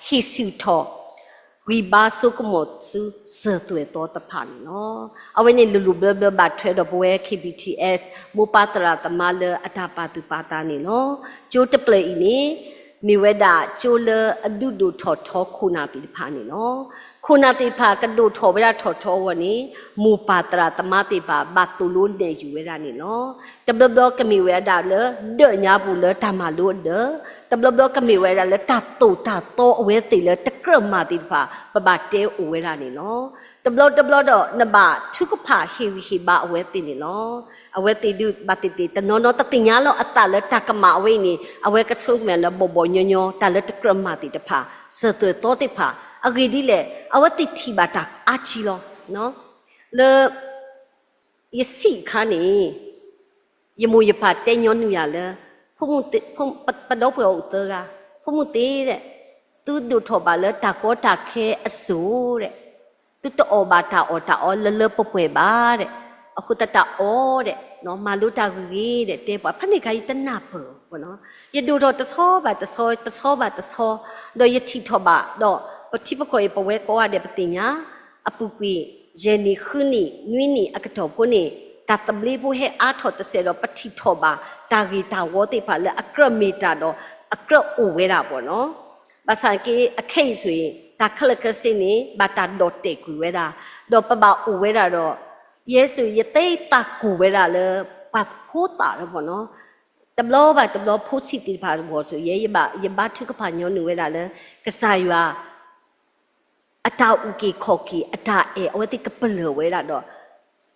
ဟ့ၣ်ဆူၣ်ထီၣ် ဂံၢ်ဘါစိကမီၤဆူစၢၤသွဲၣ်သီတဖၣ်န့ၣ်လီၤ. အဝဲန့ၣ်လိၤလိၤဘျၢဘျၢဘၣ်ထွဲဒီးပဝဲ K B T S မိၢ်ပၢ်သရၣ်သမါလၢအတၢ်ပာ်သူၣ်ပာ်သးန့ၣ်လီၤ. ကၠိတဖျၢၣ်အံၤန့ၣ် မ့ၢ်ဝဲဒၣ်ကၠိလၢအဒုးဒိၣ်ထီၣ်ထီခိၣ်နၢ်သ့ၣ်တဖၣ်န့ၣ်လီၤ. ခိၣ်နၢ်သ့ၣ်တဖၣ်ကဒိၣ်ထီၣ်ဝဲဒၣ်ထီၣ်ထီအဂီၢ်န့ၣ် မိၢ်ပၢ်သရၣ်သမါသ့ၣ်တဖၣ် ဘၣ်သိၣ်လိနဲၣ်ယုာ်ဝဲဒၣ်န့ၣ်လီၤ. တဘျီဘျီကမ့ၢ်ဝဲဒၣ်လၢ ဒၢၣ်ညါပူၤလၢတၢ်မၤလိအဒၢး, တဘျီဘျီကမ့ၢ်ဝဲဒၣ်လၢတၢ်သိၣ်တၢ်သီအဝဲသ့ၣ်လၢတကြၢးမၤသ့ၣ်တဖၣ် ပဘၣ်တဲအိၣ်ဝဲဒၣ်န့ၣ်လီၤ. တဘျီတဘျီဒီး နဘၣ်ထုကဖၣ်ဟ့ၣ်ဂံၢ်ဟ့ၣ်ဘါအဝဲသ့ၣ်န့ၣ်လီၤ. အဝဲသ့ၣ်ဒုးဘၣ်သ့ၣ်သ့ၣ် တနီၤနီၤတသ့ၣ်ညါလီၤအသးလၢတၢ်ကမၣ်အဝဲအံၤန့ၣ် အဝဲကဆိကမိၣ်လၢဘီၣ်ဘီၣ်ညီညီ တၢ်လၢတကြၢးမၤသ့ၣ်တဖၣ် စၢၤသွဲၣ်သီသ့ၣ်တဖၣ် အဂ့ၢ်ဒ်လဲၣ် အဝဲသ့ၣ်ထံၣ်ဘၣ်တၢ်အါကံလီၤ. လၢ ယဆံးအခါန့ၣ် ယမိၢ်ယပၢ်တဲညီနုၢ်ယၤလၢ ဖိမုၣ်သ့ၣ် ပဒီပုၢ်ဝဲၢ်အိၣ်သၢဂၤ, ဖိမုၣ်သ့ၣ်, သုဒိၣ်ထီၣ်ဘၣ်လၢတၢ်ကီတၢ်ခဲအစိၤဒီး သုတအီၣ်ဘၣ်တၢ်အီၣ်တၢ်အီလၢလၢပှဲၤပှဲၤဘၣ်ဒီး အဃိသတးအီၣ်ဒီး မၤလိတၢ်ဂ့ၤဂ့ၤဒီး တဲပှၤ ဖဲန့ၣ်အခါယတနၢ်ပၢၢ်ဘၣ်နီၤ, ယဒိၣ်ထီၣ်တဆီဘၣ်တဆီ တဆီဘၣ်တဆီ ဒီးယထံၣ်ထီၣ်ဘၣ်ဒီး ပထံပကီၢ်အံၤ ပဝဲကိးဂၤဒဲးပသ့ၣ်ညါ အပူၤကွံာ် ယဲၢ်နံၣ်ဃုနံၣ်နွံနံၣ်အကတီၢ်ဖိန့ၣ် တၢ်သဘျ့ဖိဟဲအါထီၣ်တစဲးဒီး ပထံၣ်ထီၣ်ဘၣ် တၢ်ဂ့ၢ်တၢ်ဝီသ့ၣ်တဖၣ်လၢအကြၢးမ့ၢ်တၢ်ဒီး အကြၢးအိၣ်ဝဲဒၣ်ဘၣ်နီၤ. ဘၣ်ဆၣ်က့ အခဲအံၤဆိၣ်အံၤ တၢ်ခဲလၢာ်ခဲဆ့န့ၣ် ဘၣ်တၢ်ဒီၣ်တဲာ်ကွံာ်ဝဲဒၣ် ဒီးပဘၣ်အိၣ်ဝဲဒၣ်ဒီး ယဲဆိၣ် ယသ့သးကိၢ်ဝဲဒၣ်လၢ ပှၤဖိသၣ်လၢဘၣ်နီၤ တဘျီဘၣ်တဘျီဖိဆံးသ့ၣ်တဖၣ်အဂီၢ်ဆိၣ် ယဲ ယဘၣ်ထုကဖၣ်ညီနုၢ်ဝဲဒၣ်လၢ ကစၢ်ယွၤ အတၢ်အုၣ်က့ၤခီၣ်က့ၤ အတၢ်အဲၣ် အဝဲသ့ၣ်ကပလၢၢ်ဝဲဒၣ်ဒီး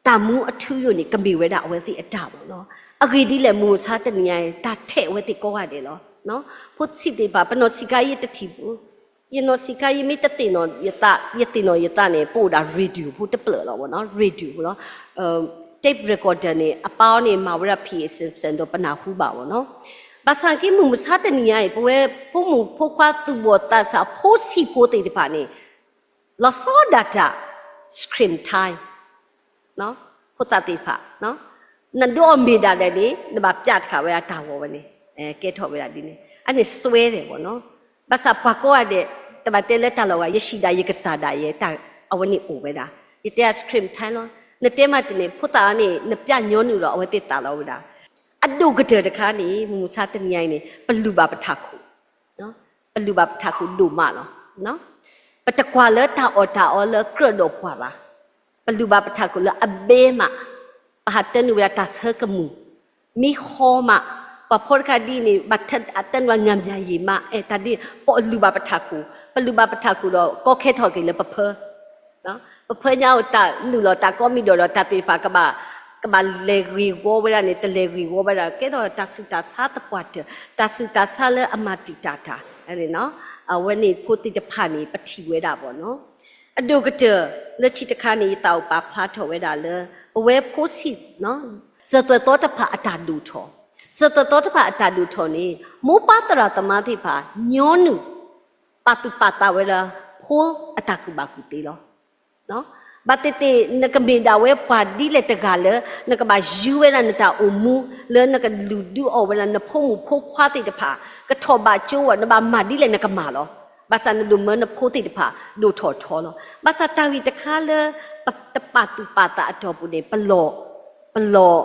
တၢ်မူအထူအယိာ်န့ၣ် ကမ့ၢ်ဝဲဒၣ်အဝဲသ့ၣ်အတၢ်ဘၣ်နီၤ. အဂ့ၢ်ဒ်လဲၣ် မုၢ်မဆါတနံၤညါအံၤ တၢ်ထဲးအဝဲသ့ၣ်ကိးဂၤဒဲးလီၤ. ဖိဆံးသ့ၣ်တဖၣ် ပနီၢ်ဆံးခါအံၤတထံၣ်ဘၣ် ယနီၢ်ဆံးခါအံၤမ့ၢ်တသ့ၣ်နီၣ်ယသး ယသ့ၣ်နီၣ်ယသးန့ၣ် ပအိၣ်ဒၣ် radio ဖိတဖျၢၣ်လီၤဘၣ်နီၤ radio ဖိလီၤ. tape recorder န့ၣ် အပၢ်အီၤန့ၣ် မၤဝဲဒၣ် P A system ဒီးပနၢ်ဟူဘၣ်ဘၣ်နီၤ. ဘၣ်ဆၣ်က့ မုၢ်မဆါတနံၤညါအံၤ ပဝဲဖိမုၣ်ဖိခွါသူၣ်ဘီၣ်သးစၢ်ဖိဆံးဖိသ့ၣ်တဖၣ်န့ၣ် လီၤဆီဒၣ်တၢ် screen time ဖိသၣ်သ့ၣ်တဖၣ် နဒုးအီၣ်မ့ၢ်ဒၣ်လဲာ်န့ၣ် နဘၣ်ပျၢ်တခါဝဲဒၣ်တၢ်ဂီၤဝဲန့ၣ် ကဲထီၣ်ဝဲဒၣ်ဒ်န့ၣ် အန့ၣ်စွဲတယ်ဘၣ်နီၤ. ဘၣ်ဆၣ်ပှၤကိးဂၤဒဲး တဘၣ်တဲလၢတၢ်လီၤဂာ် ယဟံၣ်ဒၣ်ယကစၢ်ဒၣ်ယဲ တၢ်အဝဲန့ၣ်အိၣ်ဝဲဒၣ် ယတဲ screen time လီၤ. နတဲမးတန့ၣ် ဖိသၣ်အံၤန့ၣ် နပျၢ်ညီနုၢ်ဒီး အဝဲသ့ၣ်သးလီၤဝဲဒၣ် အဒိၣ်ကတၢၢ်တခါန့ၣ် မုၢ်မဆါတနံၤညါအံၤန့ၣ် ပလုၢ်ဘၣ်ပထးခိၣ် ပလုၢ်ဘၣ်ပထးခိၣ်ဒိၣ်မးလီၤ. ပတကွၢ်လၢတၢ်အီၣ်တၢ်အီလၢကြၢးဒီးပှၤဘၣ်. ပလုၢ်ဘၣ်ပထးခိၣ်လၢအဘဲမး, ပဟးတၢနုာ်ဝဲဒၣ်တၢ်ဆၢကမူၣ်, မ့ၢ်ဟီမး, ပှၤဖီတခါဒ်န့ၣ် ဘၣ်တၢနုာ်ဝဲငါးပြားယဲၢ်မး, အဲ တၢ်ဒ်န့ၣ် ပလုၢ်ဘၣ်ပထးခိၣ်, ပလုၢ်ဘၣ်ပထးခိၣ်ဒီး ကီခဲထီၣ်က့ၤလၢပဖၢ ပဖၢညါအိၣ်တၢ်နုာ်လီၤတၢ်ကိးမံၤဒီးဒီး တၢ်သ့ၣ်တဖၣ်ကဘၣ် ကဘၣ်လဲၤဂ့ၢ်ဝီဝဲဒၣ်န့ၣ် တလဲၤဂ့ၢ်ဝီဝဲဒၣ် ကဲထီၣ်တၢ်ဆူးတၢ်ဆါသပှၢ်တၢၢ်, တၢ်ဆူးတၢ်ဆါလၢအမၤတံာ်တာ်တၢ်, အဝဲန့ၣ်ဖိသ့ၣ်တဖၣ်န့ၣ် ပထံၣ်ဝဲဒၣ်ဘၣ်နီၤ. အဒိၣ်ကတၢၢ်လၢခံတခါန့ၣ် ယသးအိၣ်ပာ်ဖျါထီၣ်ဝဲဒၣ်လၢ ပဝဲဖိဆံး စၢၤသွဲၣ်သီတဖၣ်အတၢ်ဒိၣ်ထီၣ်, စၢၤသွဲၣ်သီတဖၣ်အတၢ်ဒိၣ်ထီၣ်န့ၣ် မိၢ်ပၢ်သရၣ်သမါသ့ၣ်တဖၣ် ညီနုၢ် ပာ်သူၣ်ပာ်သးဝဲဒၣ် ဖိအတၢ်ကူၣ်ဘၣ်ကူၣ်သ့လီၤ. ဘၣ်သ့ၣ်သ့ၣ် နကမ့ၢ်ဒၣ်ဝဲပှၤဒ်လဲၣ်တဂၤလၢ နကဘၣ်ယူဝဲဒၣ်နတၢ်အိၣ်မူ လၢနကလုၢ်ဒုးအီၣ်ဝဲဒၣ်နဖိမုၣ်ဖိခွါသ့ၣ်တဖၣ် ကထီၣ်ဘးကၠိအဂီၢ် နဘၣ်မၤဒ်လဲၣ်နကမၤလီၤ. ဘၣ်ဆၣ်နဒိၣ်မၢနဖိသ့ၣ်တဖၣ် ဒိၣ်ထီၣ်ထီလီၤ. ဘၣ်ဆၣ်တၢ်ဂ့ၢ်တခါလၢ ပတပာ်သူၣ်ပာ်သးအတီၢ်ပူၤန့ၣ် ပလီၢ် ပလီၢ်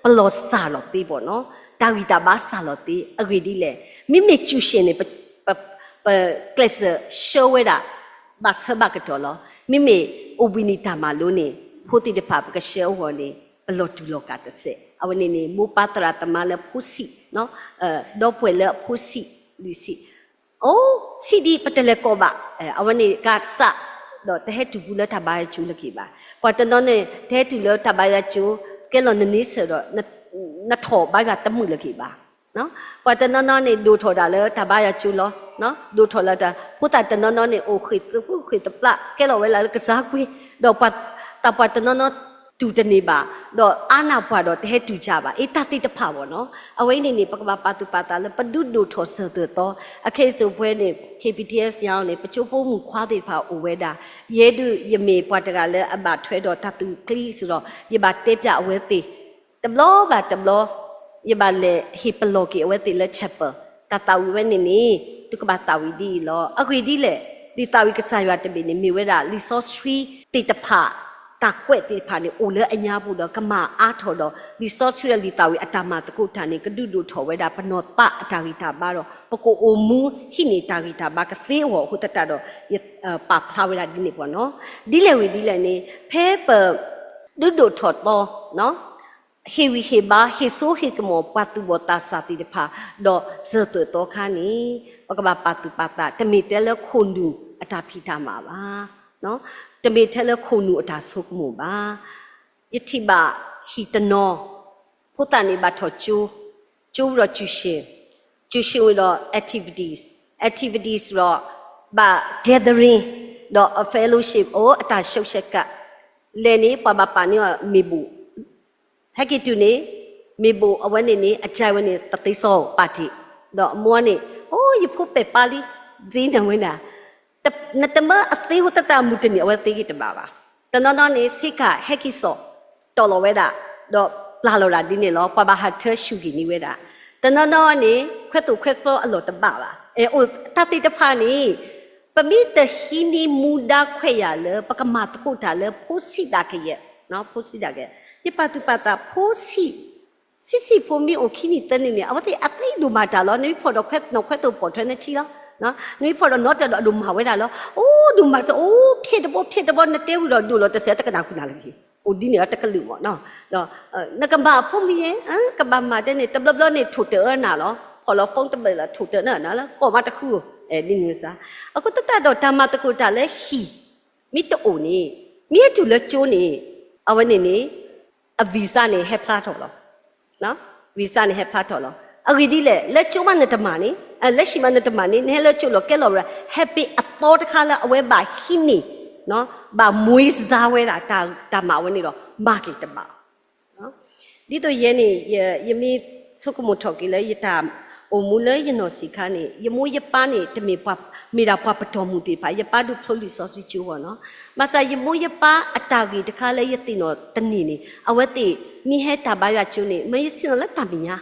ပလီၢ်စၢ်လီၤသ့ဘၣ်နီၤ, တၢ်ဂံၢ်တၢ်ဘါစၢ်လီၤသ့ အဂ့ၢ်ဒ်လဲၣ်. မ့မ့ၢ် ကျူရှင် န့ၣ် ပ ပ ပကျဲးစၢးဆှၢဝဲဒၣ် ဘၣ်ဆၢဘၣ်ကတီၢ်လီၤ. မ့မ့ၢ်အိၣ်ဘှံးနံၤတၢ်မၤလိန့ၣ် ဖိသ့ၣ်တဖၣ်ပကဆှၢအဂီၢ်န့ၣ် ပလီၢ်တူၢ်လီၢ်ကာ်တစဲး. အဝဲန့ၣ်န့ၣ် မိၢ်ပၢ်သရၣ်သမါလၢဖိဆံး ဒီပုၢ်ဝဲၢ်လၢအဖိဆံး လွံၢ်ဆံး အိၣ် ဆံးဒံးပတလဲၤကိးဘၣ်, အဝဲန့ၣ်ကစၢ် ဒီးတဟဲတုၤဖဲလၢတၢ်ဘါယွၤကၠိလၢၤက့ၤဘၣ်. ပှၤတနီၤန့ၣ် တဟဲတုၤလၢတၢ်ဘါယွၤကၠိ ကဲလီၤနန့ဆၢၣ်ဒီး နထီၣ်ဘါယွၤတမုာ်လၢၤက့ၤဘၣ်. ပှၤတနီၤနီၤန့ၣ် ဒိၣ်ထီၣ်ဒၣ်လၢတၢ်ဘါယွၤကၠိလီၤ. ဒိၣ်ထီၣ်လၢတၢ် ဖိသၣ်တနီၤနီၤန့ၣ် အိၣ်ဃ့ၢ်သပှၢ်ဃ့ၢ်သပှၢ် ကဲလီၤဝဲလၢကစၢ်ကွ့ၢ်, ဒီးပှၤ တၢ်ပှၤတနီၤနီၤ တူၢ်တန့ၢ်ဘၣ်, ဒီးအါနၢ်ပှၢ်ဒီးတဟဲတုၤကဘၣ်. အ့ၣ်တၢ်သ့ၣ်တဖၣ်ဘၣ်နီၤ. အဝဲအံၤန့ၣ်န့ၣ် ပကဘၣ်ပာ်သူၣ်ပာ်သးလၢပဒုးဒိၣ်ထီၣ်စၢၤသွဲၣ်သီ. အခဲအံၤစိၤပဝဲန့ၣ် K B T S ညါန့ၣ် ပကၠိဖိမုၣ်ခွါသ့ၣ်တဖၣ်အိၣ်ဝဲဒၣ်. ယဲဒုးယမ့ၢ်ပှၤတဂၤလၢအဘၣ်ထွဲဒီးတၢ်သူၣ်ချံစ့ၢ်ဒီး ယဘၣ်တဲပျးအဝဲသ့ၣ် တဘျီဘၣ်တဘျီ ယဘၣ်လဲၤဟ့ၣ်ပလီၢ်က့ၤအဝဲသ့ၣ်လၢ chapel တၢ်သးဝံၣ်ဝဲန့ၣ်န့ၣ် သုကဘၣ်သးဝံၤဒ်အံၤလီၤ. အဂ့ၢ်ဒ်လဲၣ်, လံာ်သးဝံၣ်ကစၢ်ယွၤတဘ့ၣ်န့ၣ် မ့ၢ်ဝဲဒၣ်လံာ်စီဆှံသ့ၣ်တဖၣ်, တၢ်ကွဲးသ့ၣ်တဖၣ်န့ၣ် အိၣ်လၢအညါပူၤဒီး ကမၤအါထီၣ်ဒီး လံာ်စီဆှံဒီးလံာ်သးဝံၣ်အတၢ်မၤသကိးတၢ်န့ၣ် ကဒုးဒိၣ်ထီၣ်ဝဲဒၣ်ပနီၢ်သးအတၢ်ဂံၢ်တၢ်ဘါဒီး ပကအိၣ်မူဟံးန့ၢ်တၢ်ဂံၢ်တၢ်ဘါကသ့အဂီၢ်အဃိသတးဒီး ယပာ်ဖျါဝဲဒၣ်ဒ်န့ၣ်ပှၤနီၤ. ဒ်လဲၣ်ဂ့ၤဒ်လဲၣ်န့ၣ် ဖဲပ ဒုးဒိၣ်ထီၣ်သီ ဟ့ၣ်ဂံၢ်ဟ့ၣ်ဘါ ဟ့ၣ်စိဟ့ၣ်ကမီၤပှၤသူၣ်ဘီၣ်သးစၢ်သ့ၣ်တဖၣ် ဒီးစၢၤသွဲၣ်သီခါန့ၣ် ပကဘၣ်ပာ်သူၣ်ပာ်သး တမ့ၢ်ထဲလၢခိၣ်နူာ်အတၢ်ဖံးတၢ်မၤဘၣ်, တမ့ၢ်ထဲလၢခိၣ်နူာ်အတၢ်ဆိကမိၣ်ဘၣ်. ယထံၣ်ဘၣ်ဟံၣ်တနီၤ ဖိသၣ်န့ၣ်ဘၣ်ထီၣ်ကၠိ, ကၠိဒီး ကျူရှင်, ကျူရှင်ဝံၤဒီး activities, activities ဒီး ဘၣ် gathering ဒီး fellowship အိၣ်အတၢ် social က လဲၤန့ၣ် ပှၤဘၣ်ပာ်န့ၢ်အီၤမ့ၢ်ဘိၣ် ဟဲက့ၤတုၤန့ၣ် မ့ၢ်ဘိၣ်အဝဲန့ၣ်န့ၣ် အကၢဝဲန့ၣ် တသ့စီပာ်တ့ၢ်, ဒီးအမိၢ်န့ၣ် အိ ယဖိပဲာ်ပၢ်လံ, သ့န့ၣ်ဝဲဒၣ် နတမၢအသ့အဃိသတးမုၢ်တနံၤအဝဲသ့က့ၤတဘၣ်ဘၣ်. တနီၤနီၤန့ၣ် ဆ့ကၤဟဲက့ၤစိာ် တီၢ်လီၤဝဲဒၣ် ဒီးပျၢ်လီၤဒၣ်ဒ်န့ၣ်လီၤ. ပှၤဘၣ်ဟးထၢဆူၣ်ဂ့ၤန့ၢ်ဝဲဒၣ်. တနီၤနီၤန့ၣ် ခွဲသိၣ်ခွဲကျီအလီၢ်တဘၣ်ဘၣ်. အဲ အိၣ်တၢ်သ့ၣ်တဖၣ်န့ၣ် ပမ့ၢ်တဟံးန့ၢ်မူဒါခွဲးယာ်လၢ ပကမၤသကိးတၢ်လၢဖိဆံးဒၣ်ကယဲၢ်, ဖိဆံးဒၣ်ကယဲၢ်, ယပာ်သူၣ်ပာ်သးဖိဆံး ဆံးဆံးဖိမ့ၢ်အိၣ်ခံနံၣ်သၢနံၣ်န့ၣ် အဝဲသ့ၣ်အသ့ဒိၣ်မးတၢ်လီၤ. နမ့ၢ်ဖီၣ်ဒီးခွဲးနီၣ်ခွဲးသိၣ်ပိာ်ထွဲနထံလီၤ. နမ့ၢ်ဖီၣ်ဒီးနီတၢ်ဒီးအဒိၣ်မးဝဲဒၣ်လီၤ. အိ ဒိၣ်မးစ့ၢ် အိ ဖျဲးတဘီ ဖျဲးတဘီ နတဲဝံၤဒီးဒိၣ်လီၤတစဲး တကနၣ်ဃုာ်နၤလၢကဟ့ၣ် အိၣ်ဒ်န့ၣ်လီၤတကလုာ်မးနီၤ. ဒီး နကမၤအဖိမုၣ်ယဲ ကဘၣ်မၤတဲန့ၣ် တဘျီဘျီန့ၣ် ထိၣ်တၢအၢနၤလီၤ. ဖီၣ်လီၤ phone တဘ့ၣ်လၢထိၣ်တၢနၤလၢ ကိးမးတဃုဧိၤ ဒ်န့ၣ်စ့ၢ်. အဃိသတးဒီးတၢ်မၤသကိးတၢ်လၢဟံၣ် မ့ၢ်တအိၣ်န့ၣ် မ့ၢ်ဟဲတုၤလၢကၠိန့ၣ် အဝဲန့ၣ်န့ၣ် အ visa န့ၣ်ဟဲဖျါထီၣ်လီၤ. visa န့ၣ်ဟဲဖျါထီၣ်လီၤ. အဂ့ၢ်ဒ်လဲၣ် လၢကၠိမးနတမၤန့ၣ် လၢဟံၣ်မးနတမၤန့ၣ် နဟဲလၢကၠိလီၤ ကဲလီၤဝဲဒၣ် ဟဲပ့ၤအသီတခါလၢအဝဲဘၣ်ဟံးန့ၢ် ဘၣ်မွေးစားဝဲဒၣ် တၢ်မၤဝဲန့ၣ်ဒီး မၤက့ၤတဘၣ် ဒ်သိးယဲန့ၣ် ယမ့ၢ်ဆိကမိၣ်ထီၣ်က့ၤလၢယတၢ်အိၣ်မူလၢယနီၢ်ဆံးခါန့ၣ် ယမိၢ်ယပၢ်န့ၣ် တမ့ၢ်ပှၤ မ့ၢ်ဒၣ်ပှၤပတီၢ်မုၢ်သ့ၣ်တဖၣ် ယပၢ်ဒုးဖျိလံာ်စီဆှံကၠိဂီၢ်နီၤ. ဘၣ်ဆၣ်ယမိၢ်ယပၢ်အတၢ်ဂ့ၢ်တခါလၢယသ့ၣ်နီၣ်တနံၤန့ၣ် အဝဲသ့ၣ်မ့ၢ်ဟဲတၢ်ဘါယွၤကၠိန့ၣ် မ့ၢ်ယဆ့ၣ်နီၤလၢတၢ်မဲာ်ညါ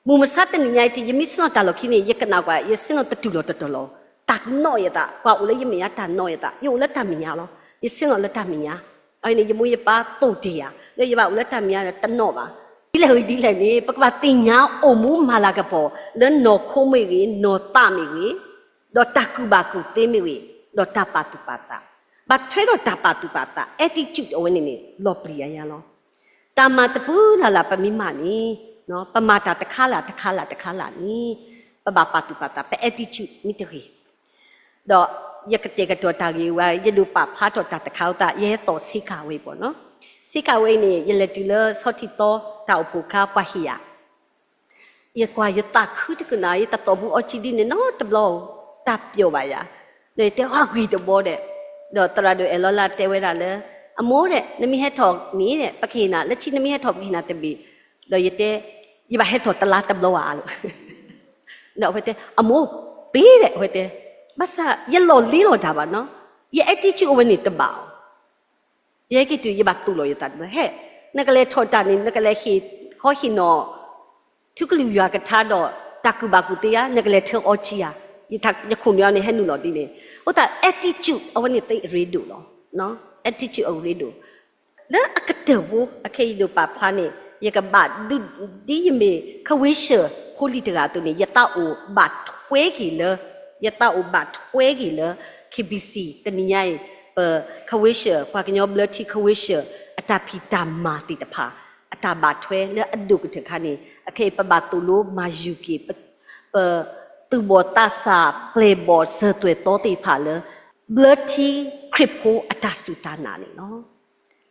မုၢ်မဆါတနံၤညါအံၤ ယမ့ၢ်ဆ့ၣ်နီၤတၢ်လီၢ်ခံန့ၣ် ယကနၣ်ကွၢ် ယဆ့ၣ်နီၤတတုၤလီၤတတီၤလီၤ. တၢ်နီၣ်ယသး ပှၤအိၣ်လၢယမဲာ်ညါတၢ်နီၣ်ယသး ယအိၣ်လၢတၢ်မဲာ်ညါလီၤ. ယဆ့ၣ်နီၤလၢတၢ်မဲာ်ညါ. အန့ၣ် ယမိၢ်ယပၢ်သိၣ်တ့ၢ်ယၤ လၢယဘၣ်အိၣ်လၢတၢ်မဲာ်ညါန့ၣ် တနီၣ်ဘၣ်. ဒ်လဲၣ်ဂ့ၤဒ်လဲၣ်န့ၣ် ပကဘၣ်သ့ၣ်ညါအိၣ်မူမၤလၤကပီၤ လၢနီၢ်ခိမ့ၢ်ဂ့ၤ နီၢ်သးမ့ၢ်ဂ့ၤ ဒီးတၢ်ကူၣ်ဘၣ်ကူၣ်သ့မ့ၢ်ဂ့ၤ ဒီးတၢ်ပာ်သူၣ်ပာ်သး ဘၣ်ထွဲဒီးတၢ်ပာ်သူၣ်ပာ်သး attitude အဝဲန့ၣ်န့ၣ် လီၤပျံၤယၤယါလီၤ. တၢ်မၤတပူၤလၢ်လၢ်ပမ့ၢ်မၤန့ၣ် ပမၤတၢ်တခါလၢ်တခါလၢ်တခါလၢ်န့ၣ် ပဘၣ်ပာ်သူၣ်ပာ်သး ပ attitude မ့ၢ်တဂ့ၤ ဒီးယကတဲာ်ကတီၤတၢ်ဂ့ၢ်ဝဲ ယဒိးပာ်ဖျါထီၣ်တၢ်တခါအသး ယဟဲသီၣ်ဆ့ကၤဝဲအံၤပှၤနီၤ. ဆ့ကၤဝဲအံၤန့ၣ် ယလဲၤတုၤလၢဆီထံသီ တၢ်အိၣ်ဖှိၣ်ခါပှၤဟ့ၣ်ယၤ ယကွၢ်ယသးခုတကနၣ် ယတသီၣ်ဘူးအီကၠံဒ်န့ၣ်နီတဘျီဧိၤ တၢ်ပျီၣ်ဘၣ်ယၤ ဒီးယတဲအီၤဂ့ၤတဘီဒီး ဒီးသရၣ်ဒိၣ်အဲၣ်လီၤလၢတဲဝဲဒၣ်လၢ အမိၢ်ဒီး နမ့ၢ်ဟဲထီၣ်န့ၣ်ဒီး ပကဟ့ၣ်နၤ လၢခံနမ့ၢ်ဟဲထီၣ်ပကဟ့ၣ်နၤတဘ့ၣ် ဒီးယတဲ ယဘၣ်ဟဲထီၣ်တလါတဘျီဧါလီၤ ဒီးအဝဲတဲ အမိၢ် သ့ဒီး အဝဲတဲ ဘၣ်ဆၣ်ယလီၢ်လ့လီၤတၢ်ဘၣ်နီၤ ယ attitude အဝဲန့ၣ်တဘၣ်အီၤ ယဟဲက့ၤတုၤ ယဘၣ်သိၣ်လီၤယသးတဘျီ ဟဲ နကလဲၤထီၣ်တၢ်န့ၣ် နကလဲၤဟ့ၣ်ခီဟ့ၣ်နီၤ ထူကလုၢ်ယွၤကထါဒီး တၢ်ကူၣ်ဘၣ်ကူၣ်သ့ဧါ နကလဲၤထၢအီကၠံဧါ ယခိၣ်နူာ်အံၤန့ၣ် ဟဲနုာ်လီၤဒ်န့ၣ် အဃိသတး attitude အဝဲန့ၣ်သ့အရ့ဒိၣ်လီၤ attitude အရ့ဒိၣ် လၢအကတၢၢ်ဖိ အခဲအံၤဒိးပာ်ဖျါန့ၣ် ယကဘၣ်ဒုး ဒ်ယမ့ၢ် ခဝ့ၡၢၣ်ဖိလံၤတဂၤအသိးန့ၣ် ယသးအိၣ်ဘၣ်ထွဲက့ၤလၢ ယသးအိၣ်ဘၣ်ထွဲက့ၤလၢ KBC တနံၤညါအံၤ ပ ခဝ့ၡၢၣ် ပှၤကညီဘျၢထံခဝ့ၡၢၣ် အတၢ်ဖံးတၢ်မၤသ့ၣ်တဖၣ် အတၢ်ဘၣ်ထွဲလၢအဒိၣ်ကတၢၢ်ခါန့ၣ် အခဲအံၤပဘၣ်သိၣ်လိမၤယူၤက့ၤ ပ ပသူၣ်ဘီၣ်သးစၢ်ပျဲၢ်ဘီၣ်စၢၤသွဲၣ်သီသ့ၣ်တဖၣ်လၢ ဘျၢထံခရံာ်ဖိအတၢ်စူၢ်တၢ်နာ်န့ၣ်လီၤ.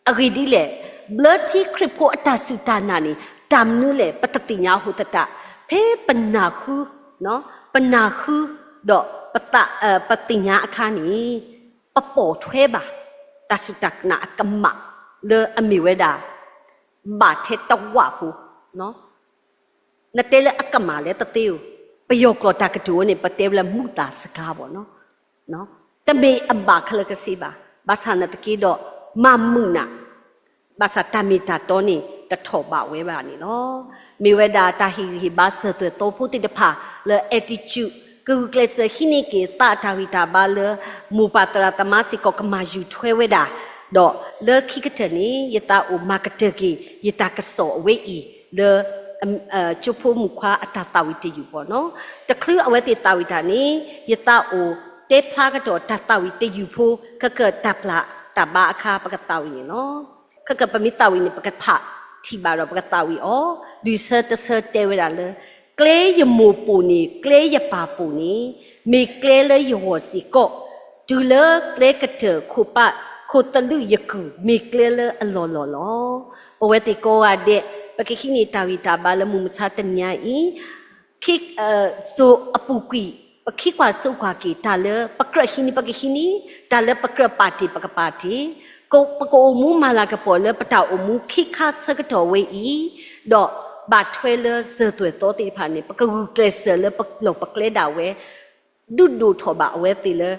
အဂ့ၢ်ဒ်လဲၣ်, ဘျၢထံခရံာ်ဖိအတၢ်စူၢ်တၢ်နာ်န့ၣ် တၢ်မနုၤလဲၣ် ပတသ့ၣ်ညါအဃိသတး ဖဲပနၢ်ဟူ, ပနၢ်ဟူ, ဒီးပသး, ပသ့ၣ်ညါအခါန့ၣ် ပပိာ်ထွဲဘၣ် တၢ်စူၢ်တၢ်နာ်အကမၣ် လၢအမ့ၢ်ဝဲဒၣ် ဘၣ်ထဲတဝၣ်ဖိ နတဲလၢအကမၣ်လဲၣ်တသ့ဧိၤ, ပယီၤကျိာ်တၢ်ကတိၤဝဲန့ၣ် ပတဲဝဲလၢ မူသၣ်စကား ပေါ့နော်, တမ့ၢ်အဘၣ်ခဲလၢာ်ကဆ့ဘၣ်, ဘၣ်ဆၣ်နာ်သက့ဒီး မၤမုာ်နၤ, ဘၣ်ဆၣ်တၢ်မ့ၢ်တၢ်တီန့ၣ် တထီၣ်ဘးဝဲဘၣ်န့ၣ်လီၤ. မ့ၢ်ဝဲဒၣ်တၢ်ဟ့ၣ်ဂံၢ်ဟ့ၣ်ဘါစၢၤသွဲၣ်သီဖိသ့ၣ်တဖၣ်လၢ attitude ကဂုာ်ကျဲးစၢးဟံးန့ၢ်က့ၤသးအတၢ်ဂံၢ်တၢ်ဘါလၢ မိၢ်ပၢ်သရၣ်သမါစ့ၢ်ကီးကမၤယူၤထွဲဝဲဒၣ်, ဒီးလၢခံကတၢၢ်န့ၣ် ယသးအိၣ်မၤကတၢၢ်က့ၤ ယတၢ်ကစီၣ်အဝဲအံၤ လၢ ကၠိဖိမုၣ်ခွါအတၢ်သးဝံၣ်တယုၢ်ပူၤနီၤ. တချုးအဝဲသ့ၣ်သးဝံၣ်တၢ်န့ၣ် ယသးအိၣ်တဲဖျါကဒီးတၢ်သးဝံၣ်တယုၢ်ဖိ ခဲကတၢ်ပျၢ်တၢ်ဘါအခါ ပကသးဝံၣ်န့ၣ်လီၤ. ခဲကပမ့ၢ်သးဝံၣ်န့ၣ် ပကဖးထံၣ်ဘၣ်ဒီးပကသးဝံၣ်အီၤ, လွံၢ်ဆၢတဆၢတဲဝဲဒၣ်လၢ ကျဲယမိၢ်ပူၤန့ၣ် ကျဲယပၢ်ပူၤန့ၣ် မ့ၢ်ကျဲလၢယဂီၢ်စ့ၢ်ကီး, တုၤလၢကျဲကတၢၢ်ခိၣ်ပၢ် ခိၣ်သလုးယကုၢ် မ့ၢ်ကျဲလၢအလီၢ်လီၢ်လီၤ. ပဝဲသ့ၣ်ကိးဂၤဒဲး ပကဟံးန့ၢ်တၢ်ဂံၢ်တၢ်ဘါလၢမုၢ်မဆါတနံၤအံၤ စိၤအပူၤကွံာ် ပခံကွၢ်စိကွၢ်က့ၤ တၢ်လၢပကြၢးဟံးန့ၢ်ပကဟံးန့ၢ်, တၢ်လၢပကြၢးပာ်တ့ၢ်ပကပာ်တ့ၢ်, ပကအိၣ်မူမၤလၤကပီၤလၢပတၢ်အိၣ်မူခံခါဆၢကတီၢ်ဝဲအံၤ, ဒီးဘၣ်ထွဲလၢစၢၤသွဲၣ်သီသ့ၣ်တဖၣ်န့ၣ် ပကဂုာ်ကျဲးစၢးလၢပလီၢ်ပကျဲဒၣ်ဝဲ ဒုးဒိၣ်ထီၣ်ဘၣ်အဝဲသ့ၣ်လၢ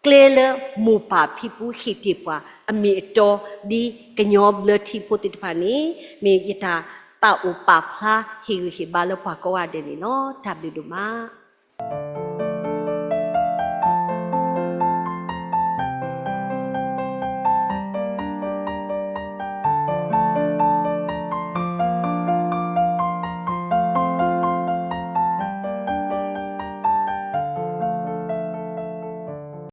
ကျဲလၢမိၢ်ပၢ်ဖံဖုဟ့ၣ်တ့ၢ်ပှၤအမ့ၢ်အတီ ဒ်ကညီဘျၢထံဖိသ့ၣ်တဖၣ်န့ၣ် မ့ၢ်ယတၢ်သးအိၣ်ပာ်ဖျါဟ့ၣ်ဂံၢ်ဟ့ၣ်ဘါလၢပှၤကိးဂၤဒဲးန့ၣ်လီၤ. တၢ်ဘျုးဒိၣ်မး.